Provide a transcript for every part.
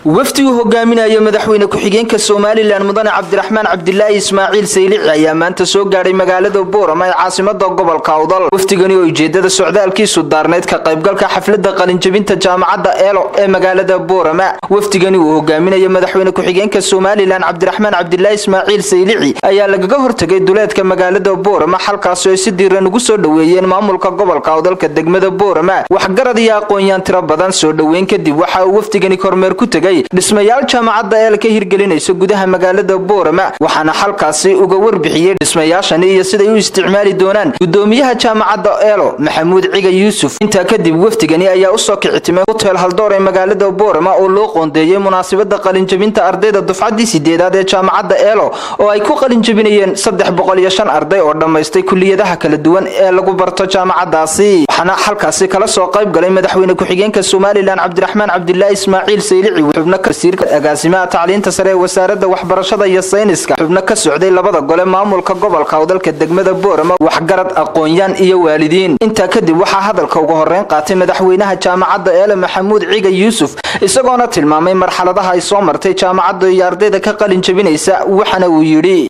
Wafdi uu hogaaminayo madaxweyne ku-xigeenka Somaliland, mudane Cabdiraxmaan Cabdilaahi Ismaaciil Saylici, ayaa maanta soo gaadhay magaalada Boorama ee caasimada gobolka Awdal. Wafdigani oo ujeedada socdaalkiisu daarnayd ka qaybgalka xaflada qalinjabinta Jaamacadda Eelo ee magaalada Boorama. Wafdigani uu hogaaminayo madaxweyne ku-xigeenka Somaliland, Cabdiraxmaan Cabdilaahi Ismaaciil Saylici, ayaa lagaga hortagay duleedka magaalada Boorama, halkaasoo ay si diiran ugu soo dhoweeyeen maamulka gobolka Awdalka, degmada Boorama, waxgarad iyo aqoon-yaan tiro badan. Soo dhoweyn kadib, waxa uu wafdigani kormeer ku tegay dhismayaal Jaamacadda Eel ka hirgelinayso gudaha magaalada Boorama, waxaana halkaasi uga warbixiyey dhismayaashani iyo siday u isticmaali doonaan gudoomiyaha Jaamacadda Eelo, Maxamuud Ciga Yuusuf. Intaa kadib, wafdigani ayaa usoo kicitimay Hotel Haldoor ee magaalada Boorama oo loo qoondeeyey munaasabada qalinjabinta ardayda dufcaddii sideedaad ee Jaamacadda Eelo, oo ay ku qalinjabinayeen 305 arday oo dhammaystay kuliyadaha kala duwan ee lagu barto jaamacaddaasi. Waxaana halkaasi kala soo qayb galay madaxweyne ku-xigeenka Somaliland, Cabdiraxmaan Cabdilaahi Ismaaciil Saylici, xubno kasiirka agaasimaha tacliinta sare ee Wasaaradda Waxbarashada iyo Sayniska, xubno ka socday labada gole, maamulka gobolka Awdalka, degmada Boorama, waxgarad, aqoon-yaan iyo waalidiin. Intaa kadib, waxaa hadalka ugu horeyn qaatay madaxweynaha Jaamacadda Eele, Maxamuud Ciga Yuusuf, isagoona tilmaamay marxaladaha ay soo martay jaamacadda iyo ardayda ka qalin jabinaysa, waxaana uu yidhi: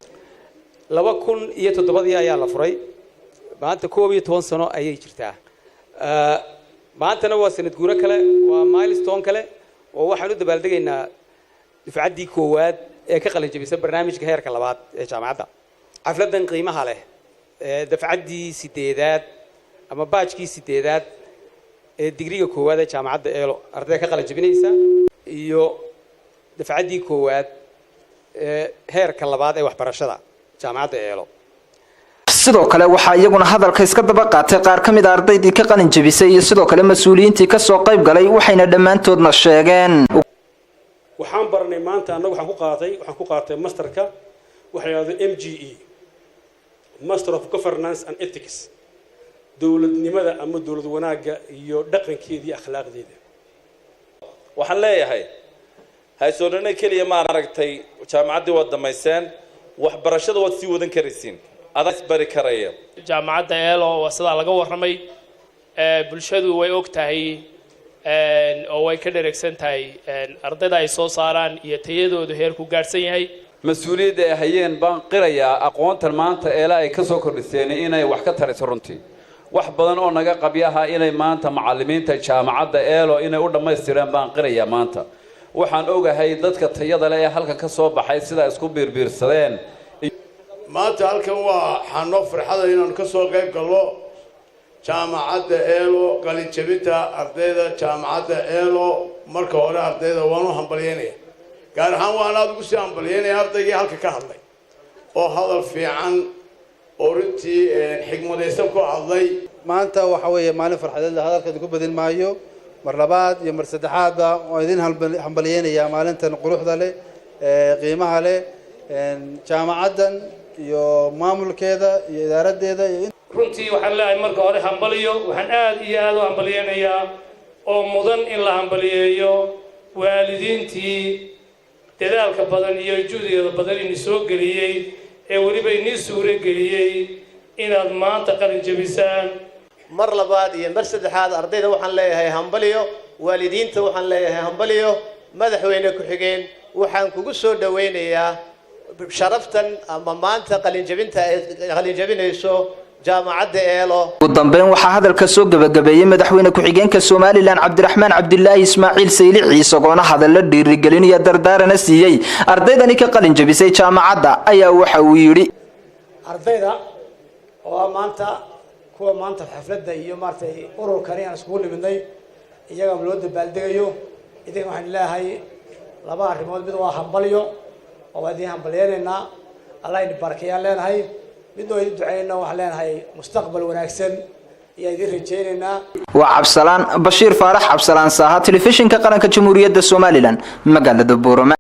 2007-dii ayaa la furay. Maanta 11 sano ayay jirtaa. Maantana waa sanad guuro kale, waa milestone kale, oo waxaan u dabaaldegaynaa dufcaddii koowaad ee ka qalin jabisa barnaamijka heerka labaad ee jaamacadda. Xafladdan qiimaha leh ee dafcaddii sideedaad ama batch-kii sideedaad ee digriga koowaad ee Jaamacadda Eelo ardayda ka qalin jabinaysa iyo dafcaddii koowaad ee heerka labaad ee waxbarashada Jaamacadda Eelo. Sidoo kale, waxaa iyaguna hadalka iska daba qaatay qaar ka mid a ardaydii ka qalin jebisay iyo sidoo kale mas-uuliyiintii kasoo qayb galay, waxayna dhammaantoodna sheegeen: Waxaan baranay maanta annagu, waxaan ku qaatay masterka waxa la yidhahdo MGE, Master of Governance and Ethics, dowladnimada ama dowlad wanaagga iyo dhaqankeeda iyo akhlaaqdeeda. Waxaan leeyahay, haysoodhana keliya ma aragtay, jaamacaddii waad dhammayseen, waxbarashada waad sii wadan karaysiin, adaa isbari karaya. Jaamacadda Eelo waa sidaa laga warramay, bulshadu way og tahay oo way ka dheregsan tahay ardayda ay soo saaraan iyo tayadoodu heer ku gaadhsan yahay. Mas-uuliyadda ay hayeen baan qirayaa. Aqoontan maanta Eela ay ka soo kordhiseen inay wax ka tarayso runtii wax badan oo naga qabyaha inay maanta macallimiinta Jaamacadda Eelo inay u dhammaystireen baan qirayaa. Maanta waxaan ogahay dadka tayada leh ee halkan ka soo baxay sidaa isku biirbiirsadeen. Maanta halkan waa xano farxada inaanu ka soo qayb gallo Jaamacadda Eelo, qalinjabinta ardayda Jaamacadda Eelo. Marka hore ardayda waan u hambalyeynaya, gaar ahaan waan aada ugu sii hambalyeynaya ardaygii halka ka hadlay oo hadal fiican oo runtii xigmadaysan ku hadlay. Maanta waxa weeye maalin farxadeed, hadalka idinku badin maayo. Mar labaad iyo mar saddexaadba waan idin hambalyeynayaa maalintan quruxda leh ee qiimaha leh, jaamacaddan iyo maamulkeeda iyo idaaraddeeda iyo Runtii waxaan leeyahay marka hore hambaliyo. Waxaan aada iyo aada u hambalyeynayaa oo mudan in la hambaliyeeyo waalidiintii dadaalka badan iyo juhdigeeda badan ini soo geliyey ee weliba inii suuro geliyey inaad maanta qalin jebisaan. Mar labaad iyo mar saddexaad ardayda waxaan leeyahay hambaliyo, waalidiinta waxaan leeyahay hambaliyo. Madaxweyne ku-xigeen, waxaan kugu soo dhawaynayaa sharaftan ama maanta qalinjabinta ay qalinjabinayso Jaamacadda Eelo. Ugu dambeyn, waxaa hadalka soo gebagabeeyey madaxweyne ku-xigeenka Somaliland, Cabdiraxmaan Cabdilaahi Ismaaciil Saylici, isagoona hadallo dhiirigelinaya dardaarana siiyey ardaydani ka qalin jabisay jaamacadda, ayaa waxa uu yidhi: Ardayda oo ah maanta kuwa maanta xafladda iyo maaragtay ururkani aan iskugu nimidnay, iyaga loo dabaaldegayo, idinka waxaan leeyahay laba arrimood. Mid waa hambalyo oo waa idiin hambalyeynaynaa, Allah idin barakeeyaan leenahay. Midna waa idin duceynayna, waxaan leenahay mustaqbal wanaagsan ayaa idin rajaynaynaa. Waa Cabsalaan Bashiir Faarax, Cabsalaan Saaha, Telefishinka Qaranka Jamhuuriyadda Somaliland, magaalada Boorama.